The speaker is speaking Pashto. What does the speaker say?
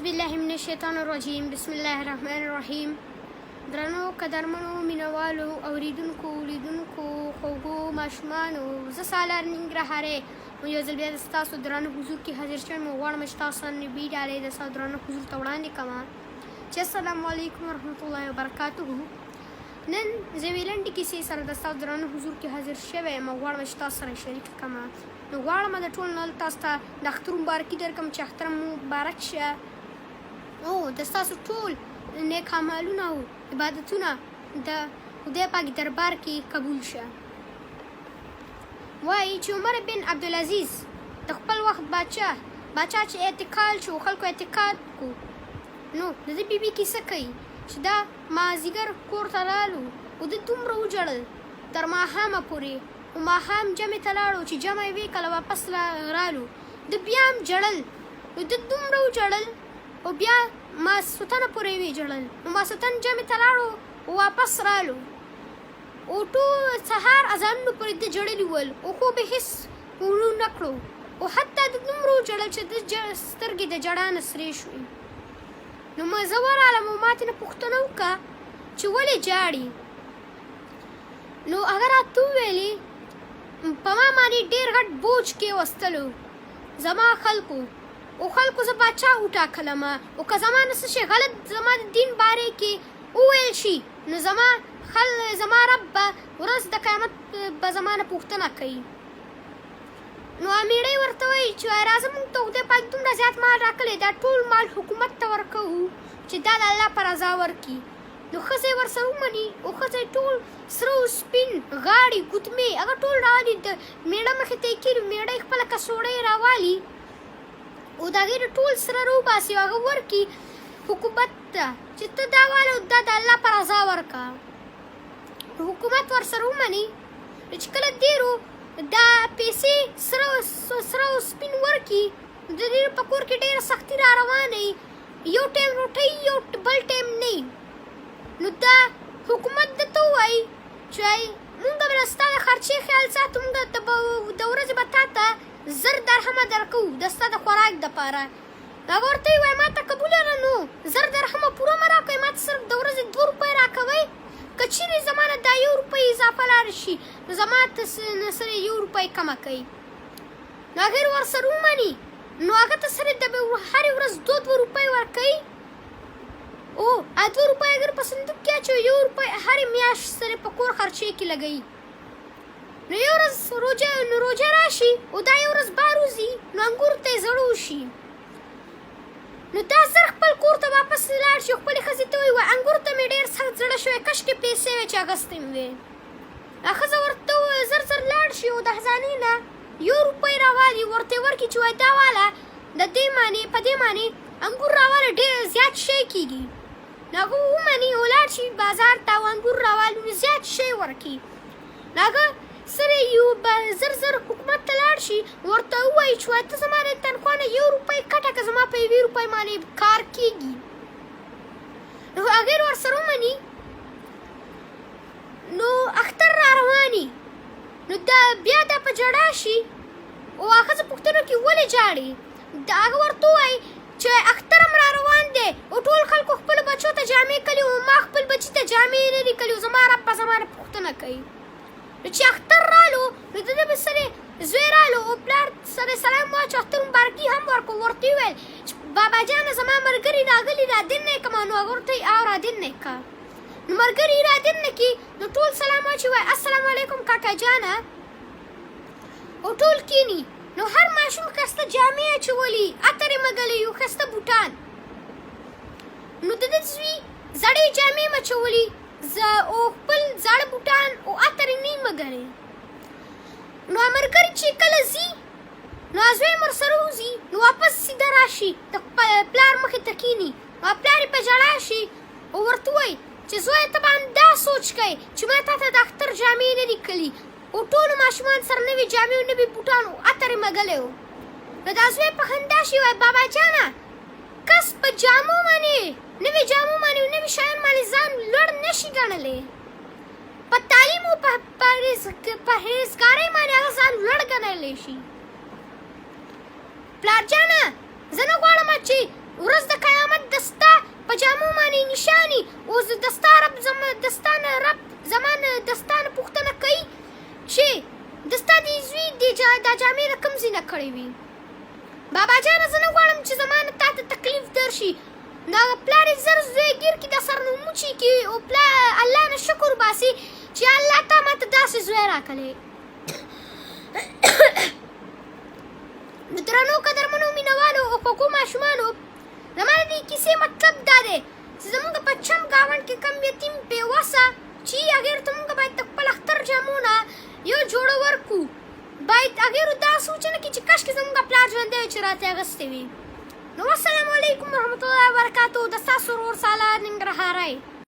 بالله من الشیطان الرجیم بسم الله الرحمن الرحیم. درنو قدرمنو مینوالو، اوریدونکو، لیدونکو، خوږو ماشومانو، زه سالار ننګرهاری یو ځل بیا د ستاسو درانه حضور کې حاضر شوم او غواړم چې تاسو نبي ډالۍ د ستاسو درانه حضور ته وړاندې کړم چې السلام علیکم ورحمت الله وبرکاته. نن زه یوې لنډې کیسې سره د ستاسو درانه حضور کې حاضر شوی یم او غواړم چې تاسو سره شریک کړم. نو غواړم د ټولو نه تاسو ته د اختر مبارکي درکړم چې اختر مو مبارک شه او د ستاسو ټول نیک اعمالونه او عبادتونه د خدای پاک دربار کې قبول شه. وایي چې عمر بن عبدالعزیز د خپل وخت باچا چې اعتقال شو، خلکو اعتقاد کو، نو د ده بیبي کیسه کوي چې دا مازیګر کور ته رالو او ده دومره وژړل تر ماښامه پورې، او ماښام جمع ته لاړو، چې جمع یې وې کله واپس رالو ده بیا هم ژړل. نو ده دومره وژړل او بیا ماسوتنه پورې وې ژړل. نو ماسوتن جمع ته لاړو او واپس رالو او ټول سهار اذانونو پورې ده ژړلي ول او خوب یې هېڅ ورو نه کړو، او حتی ده دومره وژړل چې د سترګې د ژړا نه سرې شوې. نو ما زه ورالم او ما ترېنه پوښتنه وکړه چې ولې ژاړي؟ نو هغه راته وویلې په ما باندې ډېر غټ بوج کېوستلو زما خلکو، او خلکو زه باچا وټاکلم، او که زما نه څه شی غلط زما د دین بارې کې وویل شي نو زما رب به ورځ د قیامت به زما نه پوښتنه کوي. نو امیرۍ ورته وایي چې راځه موږ ته خدای پاک دومره زیات مال راکړی، دا ټول مال حکومت ته ورکوو چې دا د الله په رضا ورکړي. نو ښځه یې ورسره ومني او ښځه یې ټول سره او سپین، غاړې، ګوتمې هغه ټول راولي، د مېړه مخې ته یې کښېږدي. مېړه یې خپله کڅوړه یې راوالي او د هغې ټول سره راوباسي او هغه ورکړي حکومت ته چې ته دا واله او دا د الله په رضا ورکړه. نو حکومت ورسره ومني. نو چې کله ډېرو دا پیسې سره او سپین ورکړي، د ډېرو په کور کې ډېره سختي را روانه وي، یو ټایم روټۍ یو بل ټایم نه. نو دا حکومت ده ته ووایي چې مونږ به ستا د خرچې خیال ساتو، مونږ د ورځې به تا ته 1000 درهمه درکوو د ستا د خوراک دپاره. هغه ورته ووایي ما ته قبوله ده، نو 1000 درهمه پوره مه راکوئ، ما ته صرف د ورځې 2 روپۍ راکوئ، که چېرې زما نه دا 1 روپۍ اضافه لاړه شي نو زما نه سره 1 روپۍ کمه کوي. نو هغې ورسره ومني. نو هغه ته سره د هرې ورځ 2 روپۍ ورکوي او 2 روپۍ اګر په صندوق کې اچوي، 1 روپۍ هرې میاشت سره په کور خرچې کې لګوي. نو یو ورځ روژه راشي او دا یو ورځ بار وځي، نو انګور ته یې زړه وشي. نو دا زر خپل کور ته واپس لاړ شي، خپلې ښځې ته وایي انګور ته مې ډېر سخت زړه شوی، کشکې پیسې وې چې اخیستې مې وې. ښځه ورته زر زر لاړ شي او د خزانې نه 1 روپۍ راوالي، ورته یې ورکړي چې وایي دا واله د دې معنې په دې معنې انګور راواله ډېر زیات شی کېږي. نو هغه ومني او لاړ شي بازار ته او انګور راوالي، نو زیات شی ورکړي. نو هغه سره یو زر زر حکومت ته لاړ شي، ورته ووایي چې وایي ته زما د تنخوا نه 1 روپۍ کټه که زما په 1 روپۍ باندې کار کېږي. نو هغې ورسره ومني. نو اختر را رواني، نو دا بیا دا په ژړا شي او هغه ښځه پوښتنه کوي ولې ژاړي؟ دا هغه ورته ووایي چې اختر هم را روان دی او ټول خلکو خپلو بچو ته جامې کړي او ما خپل بچي ته جامې نه دي کړي او زما رب به زما نه پوښتنه کوي. نو چې اختر رالو نو د ده به سره زوی رالو او پلار سره سلام واچو، اختر مبارکي هم ورکړو، ورته یې وویل چې بابا جانه زما ملګري راغلي را دننه یې کړه. نو هغه ورته وایي او را دننه یې کړه. نو ملګري را دننه کړي، نو ټول سلام واچوي وایي السلام علیکم کاکا جانه، او ټول کینی. نو هر ماشوم ښایسته جامې اچولي، عطر یې مږلی، یو ښایسته بوټان. نو د ده زوی زړې جامې مچولي او خپل زاړه بوټان او عطر یې نه مږلی. نو ملګري چې کله ځي نو زوی یې ورسره وځي، نو واپس سیده راشي د پلار مخې ته کښېني، نو پلار یې په ژړا شي او ورته ووایي چې زویه ته به همدا سوچ کوې چې ما تا ته د اختر جامې نه دي کړي او ټولو ماشومان سره نوې جامې او نوي بوټان او عطر یې مږلی و. نو دا زوی په خندا شي وایي بابا جانه کس په جامو باندې نوې جامو باندې او نوي شیان باندې ځان لوړ نه شي ګڼلی، په تعلیم او په پرهېزګارۍ باندې هغه ځان لوړ ګڼلی شي. پلار جانه زه نه غواړم چې ورځ د قیامت په جامو باندې نشاني اوس د ستا رب زما د ستا نه رب زما نه د ستا نه پوښتنه کوي چې د ستا دې زوی دې جا دا جامې د کوم ځای نه کړې وي؟ بابا جانه زه نه غواړم چې زما نه تا ته تکلیف درشي. نو هغه پلار یې زر زوی ګیر کړي د سر نه وموچي کړي او پلا الله نه شکر وباسي چې الله تا ماته داسې زوی راکړی. نو درنو قدرمنو مینوالو او خوږو ماشومانو، زما د دې کیسې مطلب دا دی چې زمونږ په چم ګاونډ کې کوم یتیم بې وسه چې هغې ته مونږ باید د خپل اختر جامو نه یو جوړه ورکړو. باید هغې دا سوچ نه کړي چې کاشکې زمونږ پلار ژوندی وی چې راته یې اخیستې وي. نو والسلام علیکم ورحمت الله وبرکاتو. د ستاسو ورور سالار ننګرهاری.